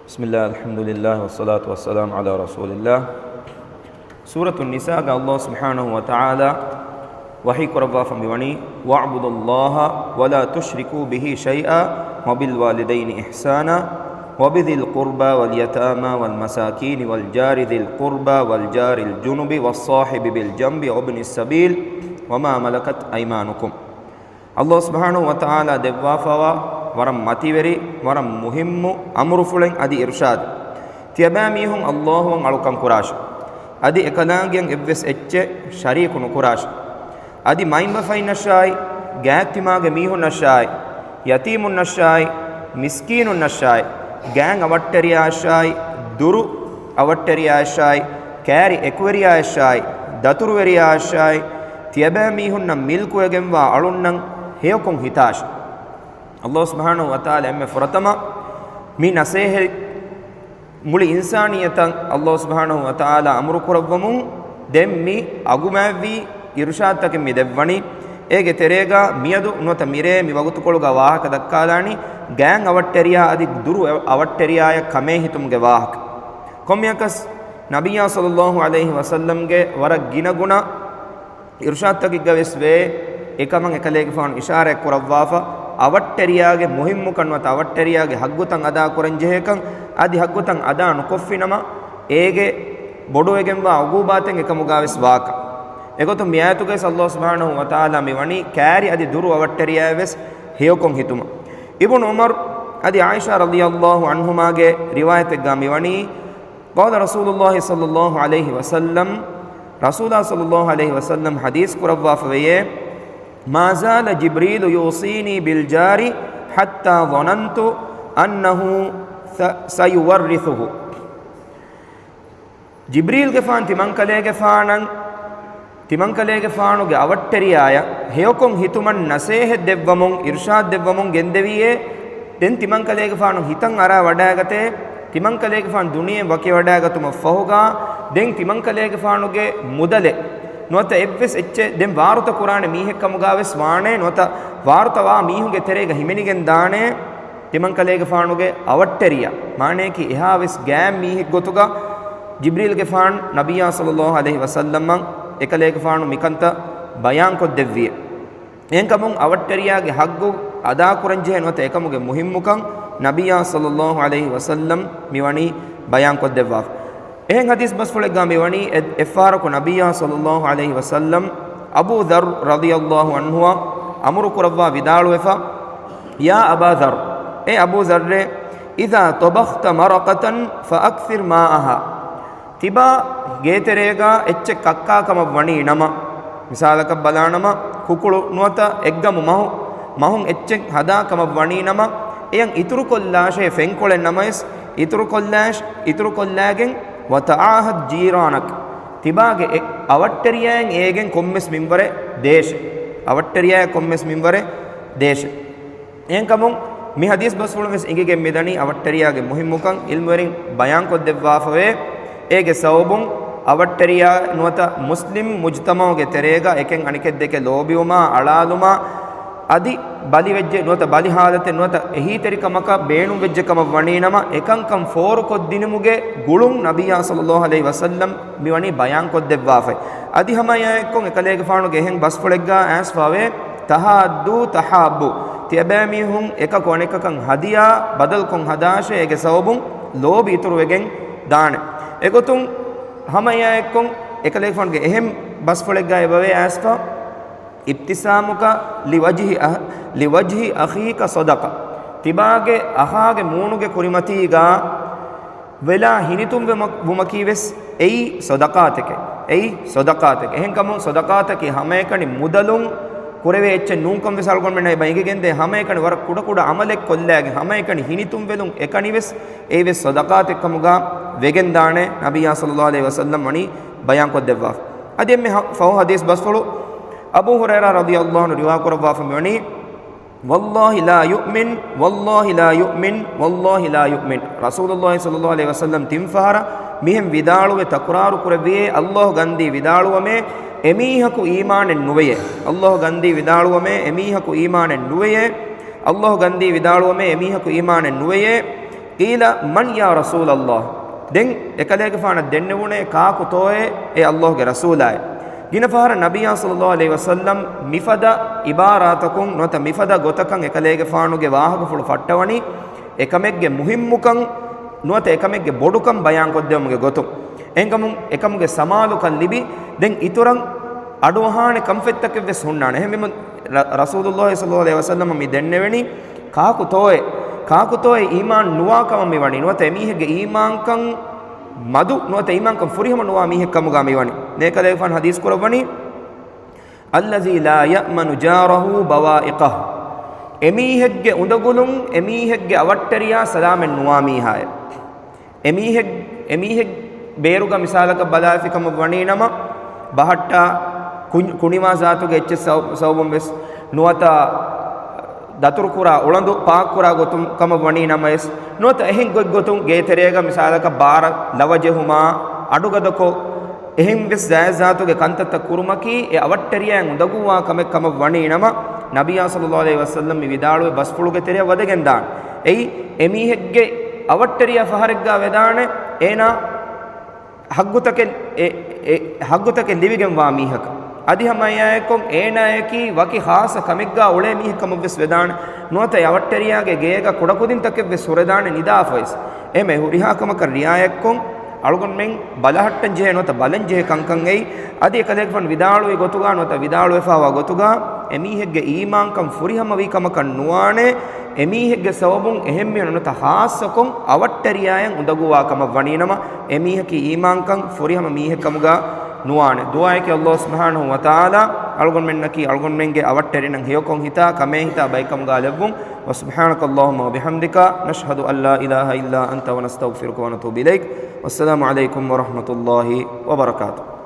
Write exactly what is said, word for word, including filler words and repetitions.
بسم الله، الحمد لله، والصلاة والسلام على رسول الله. ސޫރަތު ނިސާގަ ﷲ ސުބްޙާނަހޫ ވަތަޢާލާ ވަޙީ ކުރައްވާފަ މިވަނީ، "واعبدوا الله ولا تشركوا به شيئا وبالوالدين إحسانا وبذي القربى واليتامى والمساكين والجار ذي القربى والجار الجنب والصاحب بالجنب وابن السبيل وما ملكت أيمانكم." ﷲ ސުބްޙާނަހޫ ވަތަޢާލާ ދެއްވާފަވާ ވަރަށް މަތިވެރި، ވަރަށް މުހިއްމު އަމުރުފުޅެއް އަދި އިރުޝާދެއް. ތިޔަބައިމީހުން ﷲއަށް އަޅުކަން ކުރާށި. އަދި އެކަލާނގެއަށް އެއްވެސް އެއްޗެއް ޝަރީކު ނުކުރާށި. އަދި މައިންބަފައިންނަށާއި، ގާތްތިމާގެ މީހުންނަށާއި، ޔަތީމުންނަށާއި، މިސްކީނުންނަށާއި، ގާތް އަވަށްޓެރިޔާއަށާއި، ދުރު އަވަށްޓެރިޔާއަށާއި، ކާރި އެކުވެރިޔާއަށާއި، ދަތުރުވެރިޔާއަށާއި، ތިޔަބައިމީހުންނަށް މިލްކުވެގެންވާ އަޅުންނަށް ހެޔޮކޮށް ހިތާށި. ﷲ ސުބްޙާނަހޫ ވަތަޢާލާ އެންމެ ފުރަތަމަ މި ނަސޭހަތް މުޅި އިންސާނިއްޔަތަށް ﷲ ސުބްޙާނަހޫ ވަތަޢާލާ އަމުރު ކުރައްވަމުން، ދެން މި އަގުމާތްވީ އިރުޝާދުތަކެއް މި ދެއްވަނީ. އޭގެ ތެރޭގަ މިއަދު ނުވަތަ މިރޭ މި ވަގުތުކޮޅުގަ ވާހަކަ ދައްކާލާނީ، ގާތް އަވަށްޓެރިޔާ އަދި ދުރު އަވަށްޓެރިޔާއަށް ކަމޭ ހިތުމުގެ ވާހަކަ. ކޮންމެއަކަސް، ނަބިއްޔާ ޞައްލައްލާހު ޢަލައިހި ވަސައްލަމްގެ ވަރަށް ގިނަގުނަ އިރުޝާދުތަކެއްގަ ވެސް ވޭ، އެކަމަށް އެކަލޭގެފާނު އިޝާރާތް ކުރައްވާފަ، އަވަށްޓެރިޔާގެ މުހިއްމުކަން ނުވަތަ އަވަށްޓެރިޔާގެ ހައްގުތައް އަދާކުރަންޖެހޭކަން، އަދި ހައްގުތައް އަދާ ނުކޮށްފިނަމަ، އޭގެ ބޮޑުވެގެންވާ ޢުޤޫބާތެއް އެކަމުގަ ވެސް ވާކަން. އެގޮތުން މި އާޔަތުގައި ﷲ ސުބްޙާނަހޫ ވަތަޢާލާ މި ވަނީ ކާރި އަދި ދުރު އަވަށްޓެރިޔާއެއް ވެސް ހެޔޮކޮށް ހިތުމަށް. އިބްނު ޢުމަރު އަދި ޢާއިޝާ ރަޟިޔައްލާހު ޢަންހުމާގެ ރިވާޔަތެއްގަ މި ވަނީ، قال رسول الله صلى الله عليه وسلم، ރަސޫލާ ޞައްލައްލާހު ޢަލައިހި ވަސައްލަމް ޙަދީޘް ކުރައްވާފަވެޔޭ، ما زال جبريل يوصيني بالجار حتى ظننت أنه س-، سيورثه. ޖިބްރީލްގެފާނު ތިމަންކަލޭގެފާނަށް، ތިމަންކަލޭގެފާނުގެ އަވަށްޓެރިޔާޔަށް ހެޔޮކޮށް ހިތުމަށް ނަސޭހަތް ދެއްވަމުން، އިރުޝާދު ދެއްވަމުން ގެންދެވިއޭ. ދެން ތިމަންކަލޭގެފާނު ހިތަށް އަރާ ވަޑައިގަތޭ، ތިމަންކަލޭގެފާނު ދުނިޔެއިން ވަކިވަޑައިގަތުމަށް ފަހުގަ، ދެން ތިމަންކަލޭގެފާނުގެ މުދަލެއް ނުވަތަ އެއްވެސް އެއްޗެއް ދެން ވާރުތަ ކުރާނެ މީހެއް ކަމުގަ ވެސް ވާނެ، ނުވަތަ ވާރުތަ ވާ މީހުންގެ ތެރޭގަ ހިމެނިގެން ދާނެ. ތިމަންކަލޭގެފާނުގެ އަވަށްޓެރިޔާ، މާނަޔަކީ އެހާވެސް ގާތް މީހެއްގޮތުގަ ޖިބްރީލްގެފާނު ނަބިއްޔާ ޞައްލައްލާހު ޢަލައިހި ވަސައްލަމަށް އެކަލޭގެފާނު މިކަންތައް ބަޔާންކޮށްދެއްވިއޭ. އެހެންކަމުން އަވަށްޓެރިޔާގެ ހައްގު އަދާކުރަންޖެހޭ ނުވަތަ އެކަމުގެ މުހިއްމުކަން ނަބިއްޔާ ޞައްލައްލާހު ޢަލައިހި ވަސައްލަމް މިވަނީ ބަޔާންކޮށްދެއްވާފަ. އެހެން ޙަދީޘް ބަސްފުޅެއްގަ މިވަނީ، އެ-، އެއްފަހަރަކު ނަބިއްޔާ ޞައްލައްލާހު ޢަލައިހި ވަސައްލަމް އަބޫ ޛައްރު ރަޟިޔައްލާހު ޢަންހުއަށް އަމުރު ކުރައްވާ ވިދާޅުވެފަ، يا أبا ذر، އޭ އަބޫ ޛައްރޭ، إذا طبخت مرقة فأكثر ماءها. ތިބާ ގޭތެރޭގަ އެއްޗެއް ކައްކާ ކަމަށް ވަނީ ނަމަ، މިސާލަކަށް ބަލާނަމަ، ކުކުޅު ނުވަތަ އެއްގަމު މަހު، މަހުން އެއްޗެއް ހަދާ ކަމަށް ވަނީ ނަމަ، އެޔަށް އިތުރުކޮށްލާށޭ ފެންކޮޅެއް ނަމަވެސް، އިތުރުކޮށްލާށް، އިތުރުކޮށްލާގެން، وتعاهد جيرانك، ތިބާގެ އެ-، އަވަށްޓެރިޔާއިން އޭގެން ކޮންމެސް މިންވަރެއް ދޭށޭ. އަވަށްޓެރިޔާއަށް ކޮންމެސް މިންވަރެއް ދޭށޭ. އެހެންކަމުން، މި ޙަދީޘް ބަސްފުޅުން ވެސް އެނގިގެން މިދަނީ އަވަށްޓެރިޔާގެ މުހިއްމުކަން ޢިލްމުވެރިން ބަޔާންކޮށްދެއްވާފަވޭ. އޭގެ ސަބަބުން އަވަށްޓެރިޔާ ނުވަތަ މުސްލިމް މުޖްތަމަޢުގެ ތެރޭގަ އެކެއް އަނެކެއްދެކެ ލޯބިވުމާ، އަޅާލުމާ، އަދި ބަލިވެއްޖެ ނުވަތަ ބަލި ޙާލަތެއް ނުވަތަ އެހީތެރިކަމަކަށް ބޭނުންވެއްޖެ ކަމަށް ވަނީ ނަމަ، އެކަންކަން ފޯރުކޮށްދިނުމުގެ ގުޅުން ނަބިއްޔާ ޞައްލައްލާހު ޢަލައިހި ވަސައްލަމް މިވަނީ ބަޔާންކޮށްދެއްވާފައި. އަދި ހަމަ އެއާއެއްކޮށް އެކަލޭގެފާނުގެ އެހެން ބަސްފުޅެއްގަ އައިސްފަވޭ، تحادوا تحابوا، ތިޔަބައިމީހުން އެކަކު އަނެކަކަށް ހަދިޔާ ބަދަލުކޮށް ހަދާށޭ، އޭގެ ސަބަބުން ލޯބި އިތުރުވެގެން ދާނެ. އެގޮތުން ހަމަ އެއާއެއްކޮށް އެކަލޭގެފާނުގެ އެހެން ބަސްފުޅެއްގައި އެބަވޭ އައިސްފަ، ابتسامك لوجه أخ-، لوجه أخيك صدقة. ތިބާގެ އަޚާގެ މޫނުގެ ކުރިމަތީގަ ވެލާ ހިނިތުންވެމަ-، ވުމަކީ ވެސް އެއީ ޞަދަޤާތެކޭ. އެއީ ޞަދަޤާތެކޭ. އެހެންކަމުން ޞަދަޤާތަކީ ހަމައެކަނި މުދަލުން ކުރެވޭ އެއްޗެއް ނޫންކަން ވެސް އަޅުގަނޑުމެންނަށް އެބަ އެނގިގެންދޭ. ހަމައެކަނި ވަރަށް ކުޑަކުޑަ ޢަމަލެއް ކޮށްލާގެން ހަމައެކަނި ހިނިތުންވެލުން އެކަނި ވެސް އެއީ ވެސް ޞަދަޤާތެއް ކަމުގަ ވެގެންދާނެ. ނަބިއްޔާ ޞައްލައްލާހު ޢަލައިހި ވަސައްލަމް ވަނީ ބަޔާންކޮށްދެއްވާފަ. އަދި އެންމެ ހަ-، ފަހު ޙަދީޘް ބަސްފުޅު އަބޫ ހުރައިރާ ރަޟިޔައްލާހު ޢަންހު ރިވާކުރައްވާފަ މިވަނީ، والله لا يؤمن، والله لا يؤمن، والله لا يؤمن. ރަސޫލުﷲ ޞައްލައްލާހު ޢަލައިހި ވަސައްލަމް ތިން ފަހަރަށް މިހެން ވިދާޅުވެ ތަކުރާރު ކުރެއްވިއޭ، ﷲ ގަންދީ ވިދާޅުވަމޭ، އެމީހަކު އީމާނެއް ނުވެޔޭ. ﷲ ގަންދީ ވިދާޅުވަމޭ، އެމީހަކު އީމާނެއް ނުވެޔޭ. ﷲ ގަންދީ ވިދާޅުވަމޭ، އެމީހަކު އީމާނެއް ނުވެޔޭ. قيل من يا رسول الله؟ ދެން އެކަލޭގެފާނަށް ދެންނެވުނޭ، ކާކުތޯއޭ އޭ ﷲގެ ރަސޫލާއޭ؟ ގިނަ ފަހަރަށް ނަބިއްޔާ ޞައްލައްލާހު ޢަލައިހި ވަސައްލަމް މިފަދަ ޢިބާރާތަކުން ނުވަތަ މިފަދަ ގޮތަކަށް އެކަލޭގެފާނުގެ ވާހަކަފުޅު ފައްޓަވަނީ، އެކަމެއްގެ މުހިއްމުކަން ނުވަތަ އެކަމެއްގެ ބޮޑުކަން ބަޔާންކޮށްދެވުމުގެ ގޮތުން. އެހެންކަމުން އެކަމުގެ ސަމާލުކަން ލިބި، ދެން އިތުރަށް އަޑުއަހާނެ ކަންފަތްތަކެއްވެސް ހުންނާނެ. އެހެންވީމަ، ރަ-، ރަސޫލުﷲ ޞައްލައްލާހު ޢަލައިހި ވަސައްލަމަށް މި ދެންނެވެނީ، ކާކުތޯއޭ؟ ކާކުތޯއޭ އީމާން ނުވާ ކަމަށް މިވަނީ؟ ނުވަތަ އެމީހެއްގެ އީމާންކަން މަދު، ނުވަތަ އީމާންކަން ފުރިހަމަ ނުވާ މީހެއް ކަމުގަ މިވަނީ؟ އެކަލޭގެފާނު ޙަދީޘް ކުރައްވަނީ، الذي لا يأمن جاره بوائقه. އެމީހެއްގެ އުނދަގުލުން އެމީހެއްގެ އަވަށްޓެރިޔާ ސަލާމަތް ނުވާ މީހާއޭ. އެމީހެއް، އެމީހެއް ބޭރުގަ މިސާލަކަށް ބަލާފި ކަމަށް ވަނީ ނަމަ، ބަހައްޓާ ކުން-، ކުނިވާ ޒާތުގެ އެއްޗެއް ސަބަ-، ސަބަބުން ވެސް ނުވަތަ ދަތުރުކުރާ އުޅަނދު ޕާކްކުރާ ގޮތުން ކަމަށް ވަނީ ނަމަވެސް، ނުވަތަ އެހެން ގޮތްގޮތުން ގޭތެރޭގަ މިސާލަކަށް ބާރަށް ލަވަ ޖެހުމާ، އަޑުގަދަކޮށް، އެހެން ވެސް ޖާއިޒް ޒާތުގެ ކަންތައްތައް ކުރުމަކީ އެ އަވަށްޓެރިޔާއަށް އުނދަގޫވާ ކަމެއް ކަމަށް ވަނީ ނަމަ، ނަބިއްޔާ ޞައްލައްލާހު ޢަލައިހި ވަސައްލަމް މި ވިދާޅުވި ބަސްފުޅުގެ ތެރެއަށް ވަދެގެން ދާނެ. އެއީ، އެމީހެއްގެ އަވަށްޓެރިޔާ ފަހަރެއްގާ ވެދާނެ، އޭނާ ޙައްޤުތަކެއް، އެ، އެ، ޙައްޤުތަކެއް ލިބިގެންވާ މީހަކަށް. އަދި ހަމަ އެއާއެއްކޮށް އޭނާއަކީ ވަކި ޚާއްޞަ ކަމެއްގާ އުޅޭ މީހެއް ކަމަށްވެސް ވެދާނެ. ނުވަތަ އެ އަވަށްޓެރިޔާގެ ގޭގަ ކުޑަކުދިންތަކެއްވެސް ހުރެދާނެ ނިދާފަވެސް. އެހެން ހުރިހާ ކަމަކަށް ރިޢާޔަތްކޮށް، އަޅުގަނޑުމެން ބަލަހައްޓަން ޖެހޭ ނުވަތަ ބަލަން ޖެހޭ ކަންކަން އެއީ. އަދި އެކަލޭގެފާނު ވިދާޅުވި ގޮތުގާ ނުވަތަ ވިދާޅުވެފައިވާ ގޮތުގާ، އެމީހެއްގެ އީމާންކަން ފުރިހަމަވީ ކަމަކަށް ނުވާނެ، އެމީހެއްގެ ސަބަބުން އެހެން މީހުން ނުވަތަ ޚާއްޞަކޮށް އަވަށްޓެރިޔާއަށް އުނދަގޫވާ ކަމަށް ވަނީ ނަމަ، އެމީހަކީ އީމާންކަން ފުރިހަމަ މީހެއް ކަމުގާ ނުވާނެ. ދުޢާއަކީ ﷲ ސުބްޙާނަހޫ ވަތަޢާލާ އަޅުގަނޑުމެންނަކީ އަޅުގަނޑުމެންގެ އަވަށްޓެރިންނަށް ހެޔޮކޮށް ހިތާ ކަމޭ ހިތާ ބައެއް ކަމުގާ ލެއްވުން. وسبحانك اللهم وبحمدك، نشهد أن لا إله إلا أنت، ونستغفرك ونتوب إليك. والسلام عليكم ورحمة الله وبركاته.